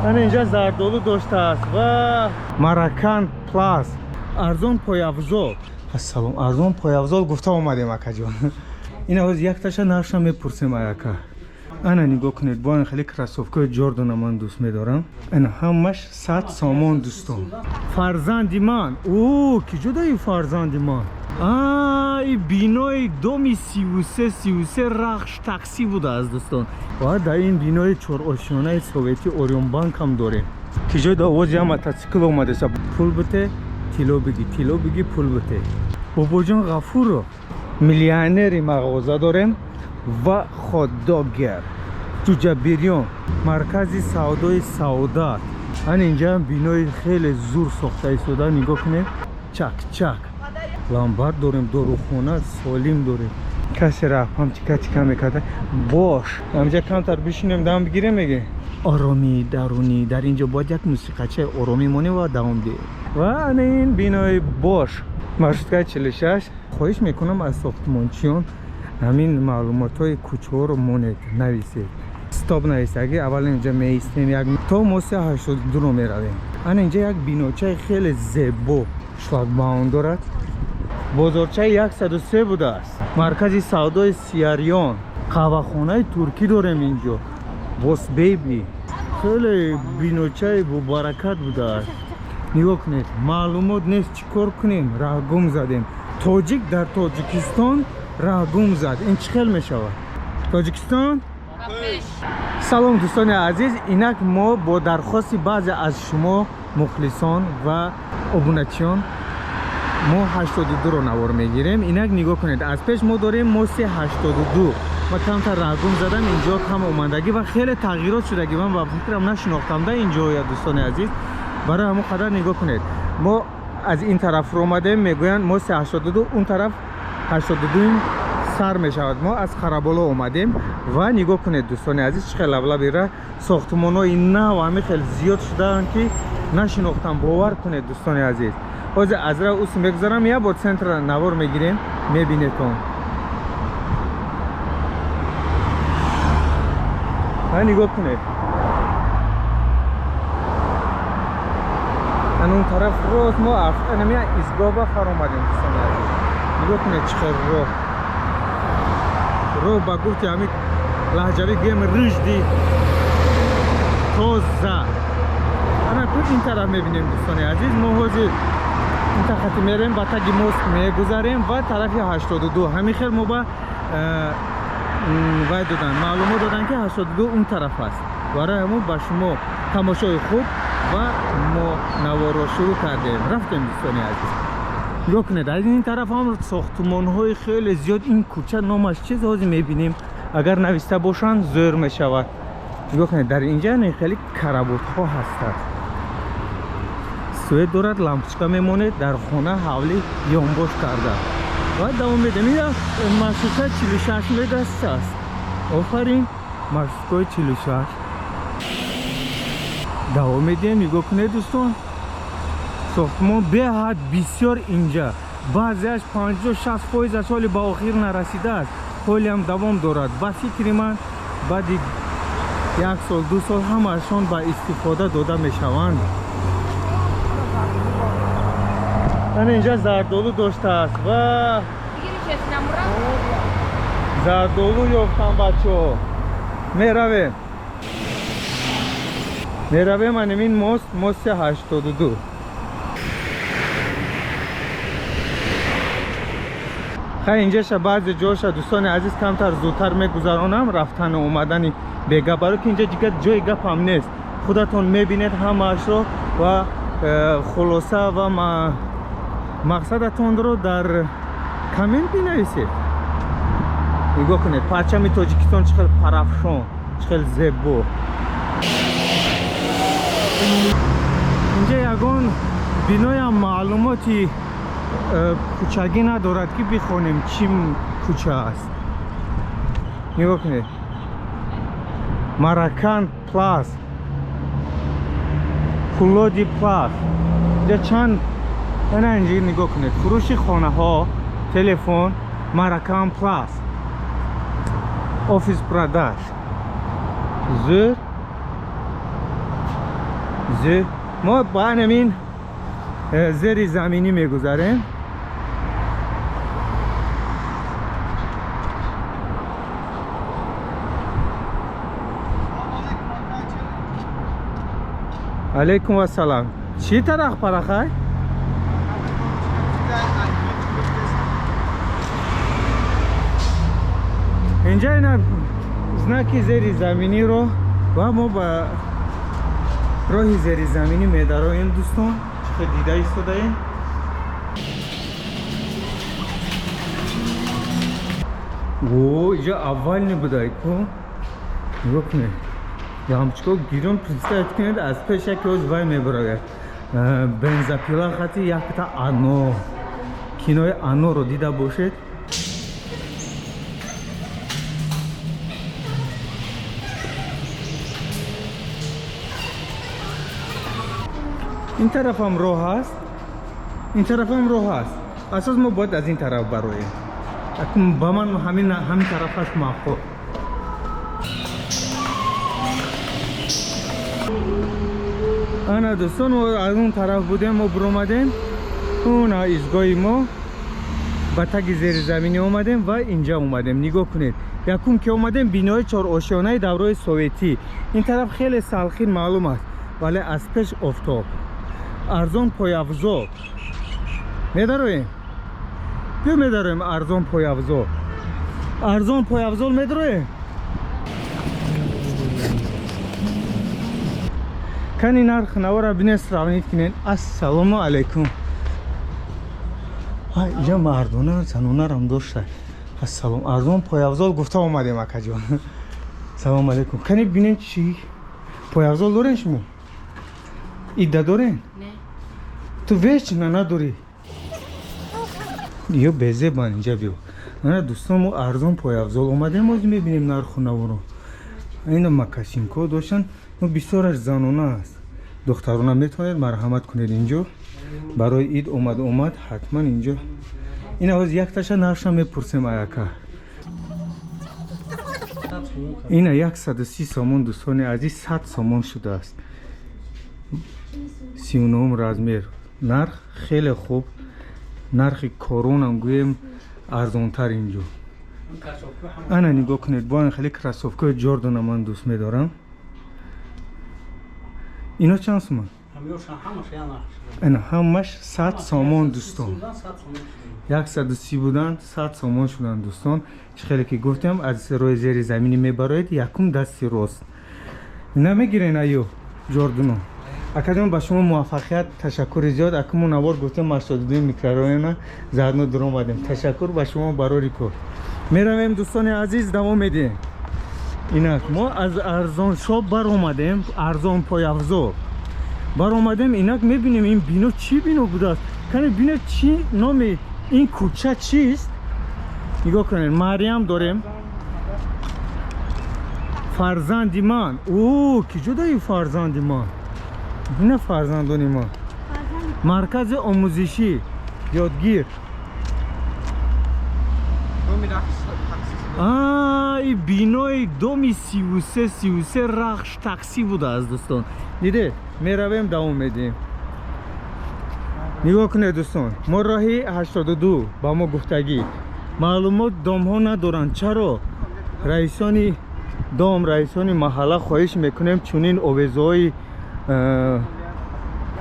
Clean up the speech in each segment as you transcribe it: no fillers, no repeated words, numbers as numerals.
Ана инҷа зардолу доштааст ва Маракан Плас. Арзон пойафзол. Ассалом, арзон пойафзол гуфта омадем, акаҷон. Ина ҳоз якташа нархша мепурсем, аяка. Ана нигоҳ кунед, бо ин хеле кроссовкаи Ҷордана ман дӯст медорам. Ана ҳамаш 100 сомон, дӯстон. Фарзанди ман. О, ки ҷо даи фарзанди ман? А, и бинои доми 33 33 Рахш такси будааст, дӯстон. Ва дар ин бинои чорошёнаи советӣ Орионбанк ҳам дорем. Ки ҷой да овози ям мотоцикл омадеса. Пул бите, тилло биги, тилло биги, пул бите. Бобоҷон Ғафуров, миллионери мағоза дорем ва хотдогер. Ҷуҷабирён, маркази савдои Саодат. Ан инҷа бинои хеле зур сохта истода, нигоҳ кунед. Чак-чак. Ламбард дорем, дорухона солим дорем. Касе раҳпам тика-тика мекарда. Бош. Ҳамҷа камтар бишинем, дам бигирем меге. Оромии дарунӣ. Дар инҷо бояд як мусиқачаи оромӣ монем ва давом диҳем. Ва ана ин бинои Бош. Маршруткаи 46. Хоҳиш мекунам аз сохтмончиён ҳамин маълумотҳои кӯчаҳоро монед, нависед. Стоп нависаги, аввал инҷа меистем, як то моси 82 ро меравем. Ана инҷа як биночаи хеле зебо шлагбаум дорад. Бозорчаи 103 будааст. Маркази савдои Сияриён. Қаҳвахонаи туркӣ дорем инҷо. Бос Бейби. Хеле биночаи бобаракат будааст. Нигоҳ кунед, маълумот нест, чӣ кор кунем? Раҳгум задем. Тоҷик дар Тоҷикистон раҳгум зад. Ин чӣ хел мешавад? Тоҷикистон? Салом, дӯстони азиз. Инак мо бо дархости баъзе аз шумо мухлисон ва обуначиён мо 82-ро навор мегирем. Инак нигоҳ кунед, аз пеш мо дорем моси 82. Ма камтар раҳгум задам, инҷо кам омадагӣ ва хеле тағйирот шудагӣ. Ман ба фикрам нашинохтам да инҷоя, дӯстони азиз. Барои ҳамон қадар нигоҳ кунед. Мо аз ин тараф омадем, мегӯянд моси 82 он тараф 82 сар мешавад. Мо аз Қараболо омадем ва нигоҳ кунед, дӯстони азиз, чӣ хел лаблабира сохтмонҳои нав ҳамин хел зиёд шудаанд, ки нашинохтам, бовар кунед, дӯстони азиз. Ҳозир аз ра ус мегузарам, як бор центра навор мегирем, мебинетон. Ва нигоҳ кунед. Ан он тараф рост мо анами изгоҳ ба фаромадем, дӯстони азиз. Нигоҳ кунед, чӣ хел роҳ. Роҳ ба гуфти ҳамин лаҳҷавӣ гӯем, рыжди тоза. Ана ку ин тараф мебинем, дӯстони азиз. Мо ҳозир ин хати мерем, ба таги мост мегузарем ва тарафи 82. Ҳамин хел мо ба вай додан, маълумот додан, ки 82 он тараф аст. Барои ҳамон ба шумо тамошои хуб ва мо наворро шурӯъ кардем. Рафтем, дӯстони азиз. Нигоҳ кунед, аз ин тараф ҳам сохтмонҳои хеле зиёд. Ин кӯча номаш чиз ҳозир мебинем. Агар нависта бошанд, зӯр мешавад. Нигоҳ кунед, дар инҷа хеле каработҳо ҳастанд. Свет дорад, лампочка мемонед, дар хона ҳавли ёнбош карда. Ва давом медем. Ин маршрутка 46 медаст аст. Офарин, маршруткаи 46. Давом медиҳем, нигоҳ кунед, дӯстон. Сохтмон беҳад бисёр инҷа. Баъзеаш 50-60 фоизаш ҳоли ба охир нарасидааст. Ҳолиам давом дорад. Ба фикри ман, баъди як сол, ду сол ҳамаашон ба истифода дода мешаванд. Ана инҷа зардолу доштааст ва зардолу ёфтам, бачаҳо. Меравем. Меравем анамин мост, мости 82. Хай, инҷаша баъзе ҷоша, дӯстони азиз, камтар зудтар мегузаронам рафтану омадани бега, барои ки инҷа дигар ҷои гапам нест. Худатон мебинед ҳамаашро ва хулоса ва мақсадатонро дар коммент бинависед. Нигоҳ кунед, парчами Тоҷикистон чӣ хел парафшон, чӣ хел зебо. Инҷа ягон биноям маълумоти кӯчагӣ надорад, ки бихонем чӣ кӯча аст. Нигоҳ кунед, Маракан Плас, Пулоди Плас. Инҷа чанд ана инҷа нигоҳ кунед, фурӯши хонаҳо, телефон, Маракан Плас, офис продаж. Зӯр. Мо ба ҳамин зери заминӣ мегузарем. Алейкум ассалам. Чӣ тарақ парахай? Инҷа ина знаки зери заминиро ва мо ба роҳи зеризаминӣ медароем, дӯстон, чӣ дида истодаем. О, иҷа аввални будай ку. Нигоҳ кунед. Ямчико гирон, представить кунед, аз пеш яке оз вай мебарояд. Бензопила хати якта ано. Кинои аноро дида бошед. Ин тарафам роҳ аст, ин тарафам роҳ аст. Асос мо бояд аз ин тараф бароем. Акун ба ман ҳамин тарафаш маъқул. Ана дӯстон, мо аз он тараф будем, мо биромадем. Уна изгоҳи мо ба таги зеризаминӣ омадем ва инҷа омадем. Нигоҳ кунед, якум ки омадем, бинои чорошёнаи давраи советӣ. Ин тараф хеле салхин маълум аст, вале аз пеш офтоб. Арзон пойафзол медароем, биё медароем. Арзон пойафзол, арзон пойафзол медароем. Кани нарх навора бинед, сравнить кунед. Ассалому алайкум. Инҷа мардона занонарам дошта. Ассалом, арзон пойафзол гуфта омадем, акаҷон. Салому алайкум. Кани бинед, чӣ пойафзол дорен шумо? Идда дорен? Ту вечно надорӣ. Ё безебан, инҷа биё. Ана дӯстон, мо арзон пойафзол омадем, оз мебинем нарху наворо. Ина макасинко доштан, ну бисёраш занона аст. Духтарона метавонед марҳамат кунед инҷо. Барои ид омад омад ҳатман инҷо. Ина ҳоз якташа нархша мепурсем аяка. Ина 130 сомон, дӯстони азиз, 100 сомон шудааст. 39 размер. Нарх хеле хуб. Нархи коронам гӯем арзонтар инҷо. Ана нигоҳ кунед, бо ин хеле кроссовкаи Ҷордана ман дӯст медорам. Ино чанд сомон? Ана ҳамаш 100 сомон, дӯстон. 130 будан, 100 сомон шуданд, дӯстон. Чӣ хеле ки гуфтем, аз роҳи зери заминӣ мебароед, якум дасти рост. Намегирен аю Ҷордано? Акаҷон, ба шумо муваффақият, ташаккури зиёд. Акму навор гуфтем, 82 микрорайона заодно дуромадем. Ташаккур ба шумо барори кор. Меравем, дӯстони азиз, давом медиҳем. Инак мо аз арзон шоп баромадем, арзон пойафзол баромадем. Инак мебинем, ин бино чӣ бино будааст? Кане бинед, чӣ номи ин кӯча чист? Нигоҳ кунед, Мариям дорем. Фарзанди ман. О, ки ҷо фарзанди ман? Ина фарзандони мо. Маркази омӯзишӣ ёдгир. И бинои доми 33 33 Рахш таксӣ будааст, дӯстон. Дидед, меравем, давом медиҳем. Нигоҳ кунед, дӯстон, мо роҳи 82 ба мо гуфтагӣ. Маълумот домҳо надоранд. Чаро? Раисони дом, раисони маҳалла, хоҳиш мекунем, чунин овезаҳои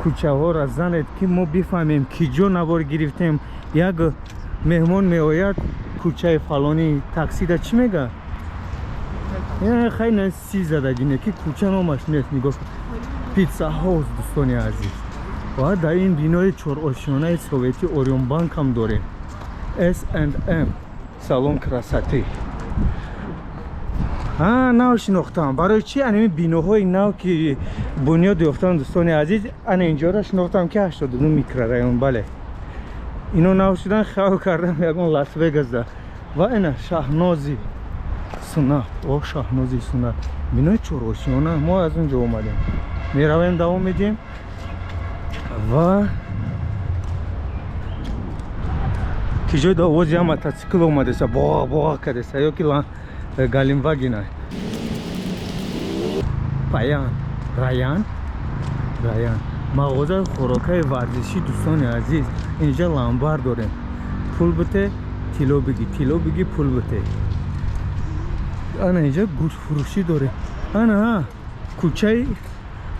кӯчаҳоро занед, ки мо бифаҳмем, ки ҷо навор гирифтем. Як меҳмон меояд, кӯчаи фалонӣ таксида чӣ мега? Хай на си задагине, ки кӯча номаш нест. Нигоҳ, Пицца Хаус, дӯстони азиз. Ва дар ин бинои чорошёнаи советӣ Ориёнбанк ҳам дорем. S&M, салон красоты. Нав шинохтам. Барои чи анами биноҳои нав ки бунёд ёфтан, дӯстони азиз, ана инҷоро шинохтам, ки 82 микрорайон, бале. Ино нав шудан, хаёл кардам ягон Лас Вегасда. Ва ина Шаҳнози Сунат, о, Шаҳнози Сунат, бинои чорошёна, мо аз он ҷо омадем. Меравем, давом медиҳем. Ва ки ҷои овози ям мототсикл омадеса, боға боға кардеса, ё ки Галимвагина. Паян, Раян, Раян, мағозаи хӯрокаи варзишӣ. Дӯстони азиз, инҷа ламбар дорем. Пул бите, тилло бигӣ, тилло бигӣ, пул бите. Ана инҷа гӯштфурӯшӣ дорем. Ана кӯчаи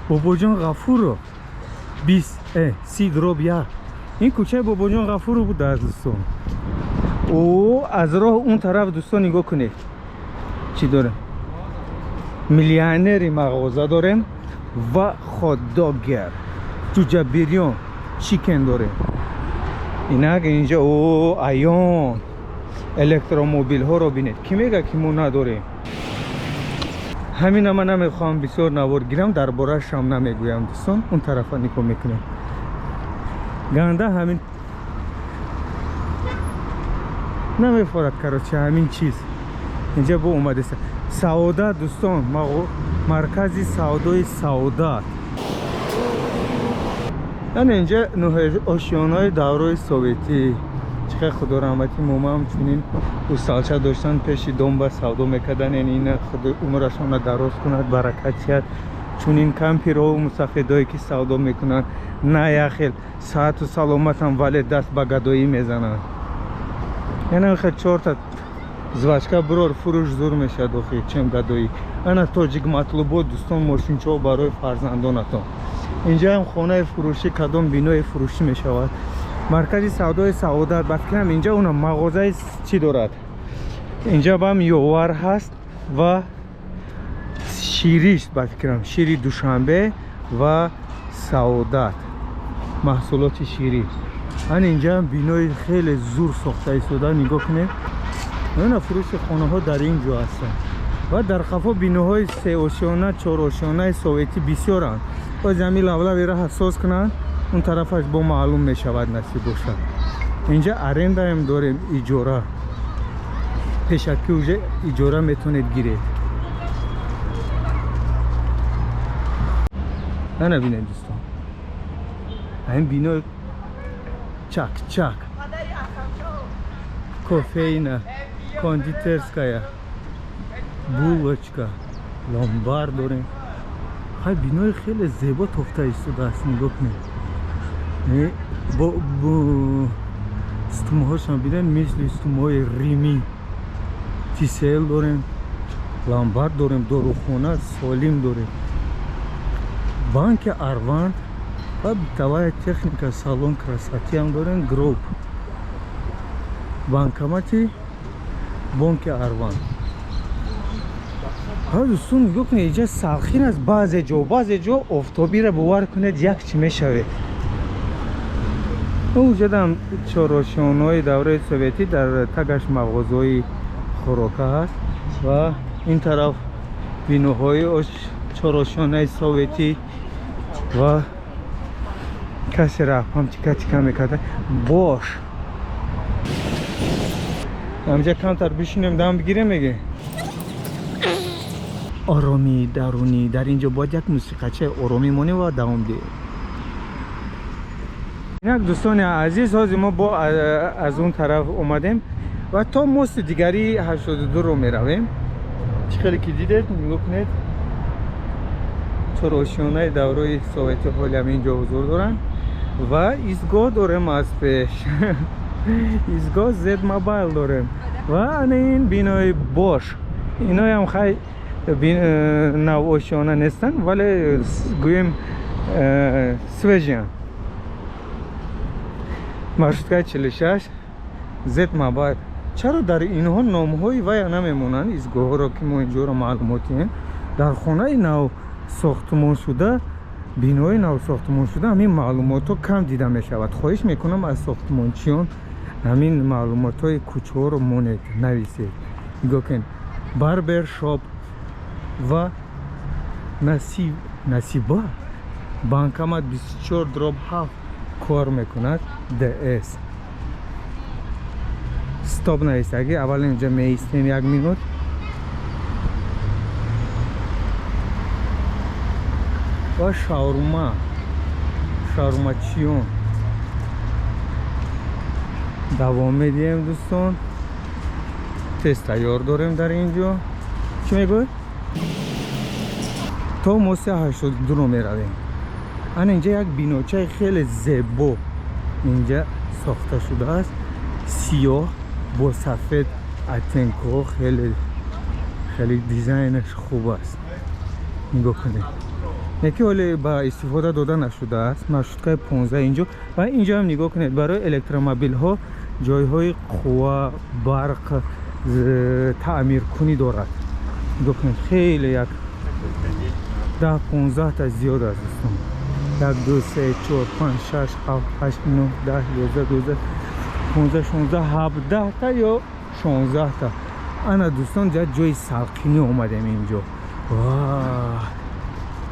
Бобоҷон Ғафуров 30/1. Ин кӯчаи Бобоҷон Ғафуров будааст, дӯстон. О, аз роҳ он тараф, дӯстон, нигоҳ кунед, чӣ дорем. Миллионери мағоза дорем ва хотдогер, ҷуҷа бирён, chicken дорем. Инак инҷа, о, аён электромобилҳоро бинед. Кӣ мега, ки мо надорем? Ҳамина ман намехоҳам бисёр навор гирам, дар борашам намегӯям. Дӯстон, он тарафа нигоҳ мекунем. Ганда ҳамин намефорад. Короче, ҳамин чиз инҷа бо омадеста. Саодат, дӯстон, маркази савдои Саодат. Ана инҷа ошёнаҳои даврои советӣ. Чӣ худо раҳмати момаам чунин усталча доштан, пеши домба савдо мекардан. Яъне ина худо умрашонро дароз кунад, баракат диҳад. Чунин кампирҳову мусафедое, ки савдо мекунанд, на яхел саату саломатам, вале даст ба гадоӣ мезананд. Яъне хел чорта жвачка бирор, фурӯш зур мешавад, охи, чем гадоӣ. Ана Тоҷик матлубот, дӯстон, мошинчаҳо барои фарзандонатон. Инҷаам хонаи фурӯшӣ, кадом бинои фурӯшӣ мешавад. Маркази савдои Саодат, ба фикрам, инҷа уна мағозаи чӣ дорад. Инҷа бам ёвар ҳаст ва ширист, ба фикрам, шири Душанбе ва Саодат, маҳсулоти ширӣ. Ан инҷа бинои хеле зур сохта истода, нигоҳ кунед. Ана фурӯши хонаҳо дар ин ҷо ҳастанд ва дар қафо биноҳои сеошёна, чорошёнаи советӣ бисёранд. Боз ҳамин лавлави раҳа соз кунанд, он тарафаш бо маълум мешавад, насиб бошад. Инҷа арендаам дорем, иҷора, пешакӣ уже иҷора метавонед гиред. Ана бинед, дӯстон, ҳамин бинои чак чак, кофейна, кондитерская, булочка, ломбар дорем. Хай, бинои хеле зебо тофта истодааст, нигоҳ кунед. Бо стумҳошам бинед, мисли стумҳои римӣ. Тисел дорем, ломбард дорем, дорухона Солим дорем, банки Арванд ва бытовая техника, салон красоты ам дорем, гроб, банкомати бонки Арванд. Ҳа, дӯстон, нигоҳ кунед, инҷа салқин аст баъзе ҷо, баъзе ҷо офтобира, бовар кунед, як чӣ мешавед. Уҷадам чорошёнаҳои давраи советӣ, дар тагаш мағозаҳои хӯрока ҳаст ва ин тараф биноҳои чорошёнаи советӣ ва касе рафам тика тика мекарда. Бош, ҳамҷа камтар бишинем, дам бигирем, меге оромии дарунӣ. Дар ин ҷо бояд як мусиқачаи оромӣ монем ва давом диҳем. Инак, дӯстони азиз, ҳозир мо бо аз он тараф омадем ва то мости дигари 82-ро меравем. Чӣ хеле ки дидед, нигоҳ кунед, чорошёнаи даврои советӣ ҳолиам ин ҷо ҳузур доранд ва истгоҳ дорем, аз пеш истгоҳ Зед Мобайл дорем ва ана ин бинои бош. Иноям хай навошёна нестанд, вале гӯем свежий анд. Маршруткаи 46, Зед Мобайл. Чаро дар инҳо номҳои вая намемонанд, истгоҳҳоро, ки мо инҷоро маълумотием? Дар хонаи нав сохтмоншуда, бинои нав сохтмоншуда ҳамин маълумотҳо кам дида мешавад. Хоҳиш мекунам аз сохтмончиён, ҳамин маълумотҳои кӯчаҳоро монед, нависед. Нигоҳ кунед, barber shop ва Насиба, банкомат 24/7 кор мекунад. Дс стоп навистаги. Аввал инҷа меистем як минут ва шаурма, шаурмачиён. Давом медиҳем, дӯстон. Тест тайёр дорем дар ин ҷо. Чӣ мегӯй? То моси 82-ро меравем. Ана инҷа як биночаи хеле зебо инҷа сохта шудааст, сиёҳ бо сафед оттенкҳо, хеле хеле дизайнаш хуб аст. Нигоҳ кунед, яке ҳоле ба истифода дода нашудааст. Маршруткаи 15 инҷо. Ва инҷо ҳам нигоҳ кунед, барои электромобилҳо ҷойҳои қувва, барқ таъмиркунӣ дорад. Нигоҳ кунед, хеле як 10-15 та зиёд аст, дӯстон. 1, 2, 3, 4, 5, 6, 7, 8, 9, 10, 11, 12, 15, 16, 17 та ё 16 та. Ана дӯстон, ҷои салқинӣ омадем инҷо. Ва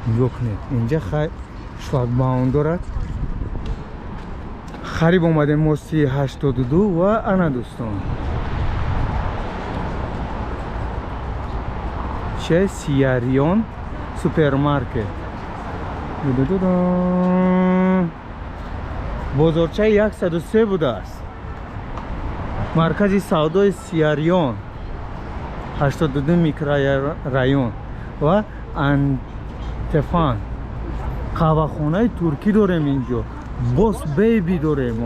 нигоҳ кунед, инҷа хай шлагбаум дорад. Хариб омадем мости 82. Ва ана дӯстон, че Сиярион супермаркет, бозорчаи 103 будааст, маркази савдои Сиярион, 82 микрорайон. Ва Антефан қаҳвахонаи туркӣ дорем инҷо, Бос Бейби дорем.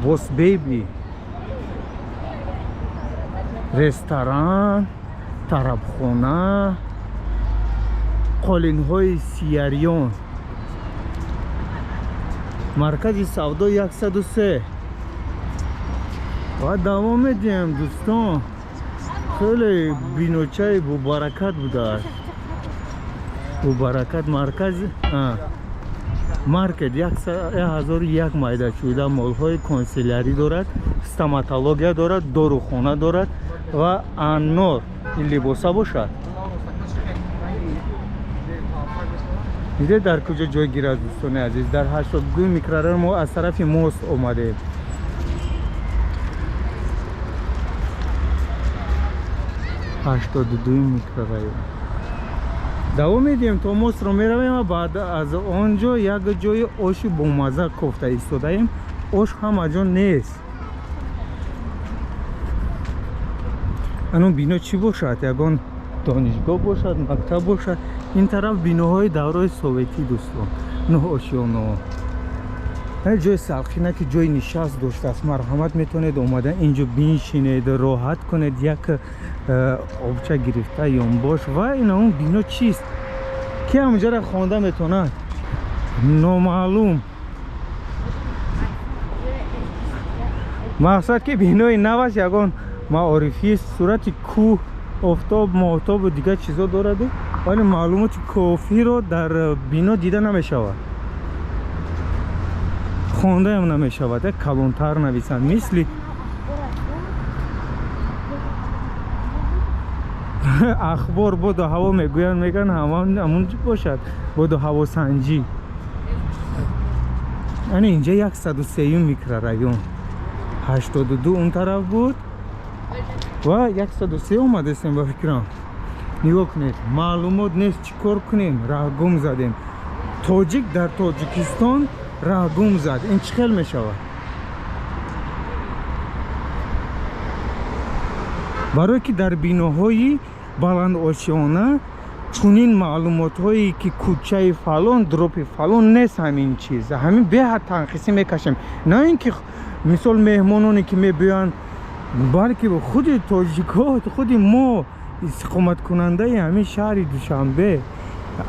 Бос Бейби ресторан, тарабхона, қолинҳои Сиярион, маркази савдо 103. Ва давом медиҳем, дӯстон. Хеле биночаи бобаракат будааст, бобаракат марказ маркет, 1001 майдачӯида молҳои канцелярӣ дорад, стоматология дорад, дорухона дорад. Ва Аннор, ин либоса бошад. Диде, дар куҷо ҷойгир аст, дӯстони азиз? Дар 82 микрорайон мо аз тарафи мост омадем. 82 микрорайон. Давом медиҳем, то мостро меравем ва баъд аз он ҷо як ҷои оши бомазза кофта истодаем. Ош ҳама ҷо нест. Анон бино чӣ бошад? Ягон донишгоҳ бошад, мактаб бошад. Ин тараф биноҳои давраи советӣ, дӯстон, нӯҳ ошёно. Ҷои салқина ки ҷои нишаст доштааст, марҳамат, метавонед омада инҷо биншинед, роҳат кунед, як обча гирифта ёнбош. Ва ин он бино чист, ки ҳамҷара хонда метавонад? Номаълум. Мақсад ки бинои нав аст, ягон маорифист, сурати кӯҳ, офтоб, моҳтобу дигар чизо дораду, вале маълумоти кофиро дар бино дида намешавад, хондаам намешавад. Як калонтар нависанд, мисли ахбор, боду ҳаво мегӯянд, мегӯянд ҳамон бошад, боду ҳавосанҷӣ. Ана инҷа 103 микрорайон, 82 он тараф буд ва 103 омадастем ба фикрам. Нигоҳ кунед, маълумот нест, чӣ кор кунем? Раҳгум задем. Тоҷик дар Тоҷикистон раҳгум зад, ин чӣ хел мешавад? Барое ки дар биноҳои баландошёна чунин маълумотҳое ки кӯчаи фалон, дропи фалон нест, ҳамин чиз, ҳамин беҳад танқисӣ мекашем. На ин ки мисол меҳмононе ки мебиёянд, балки худи тоҷикҳо, худи мо, истиқоматкунандаи ҳамин шаҳри Душанбе,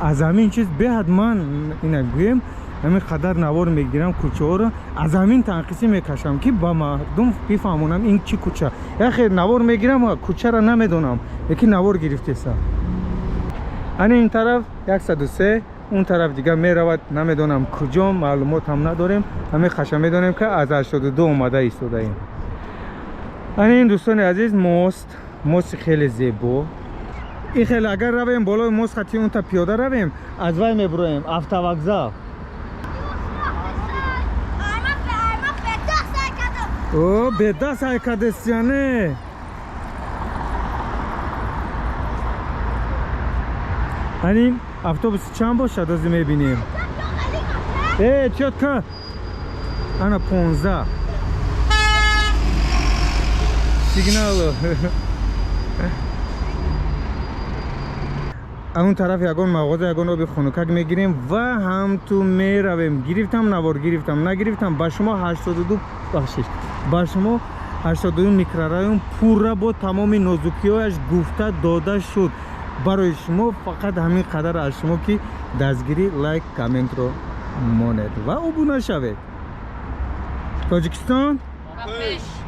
аз ҳамин чиз беҳад, ман ина гӯем, ҳамин қадар навор мегирам кӯчаҳоро, аз ҳамин танқисӣ мекашам, ки ба мардум бифаҳмонам ин чӣ кӯча. Яхе навор мегирам, кӯчаро намедонам, лекин навор гирифтесам. Ана ин тараф 103, он тараф дигар меравад, намедонам куҷо, маълумот ҳам надорем. Ҳамин хаша медонем, ки аз 82 омада истодаем. Ана ин, дӯстони азиз, мост, мости хеле зебо. Ин хеле агар равем болои мост, хати онта пиёда равем, аз вай мебуроем, автовокзал. О, беда сай кадесяне. Ани автобус чанд бошад, ози мебинем. Э, чётко. Ана 15. Сигналу. Он тараф ягон мағоза, ягон оби хунукак мегирем ва ҳамту меравем. Гирифтам навор, гирифтам, нагирифтам, ба шумо 82, бахшиш, ба шумо 82 микрорайон пурра бо тамоми нозукиҳояш гуфта дода шуд. Барои шумо фақат ҳамин қадар аз шумо, ки дастгирӣ, лайк, комментро монед ва обуна шавед. Тоҷикистон. Ба пеш!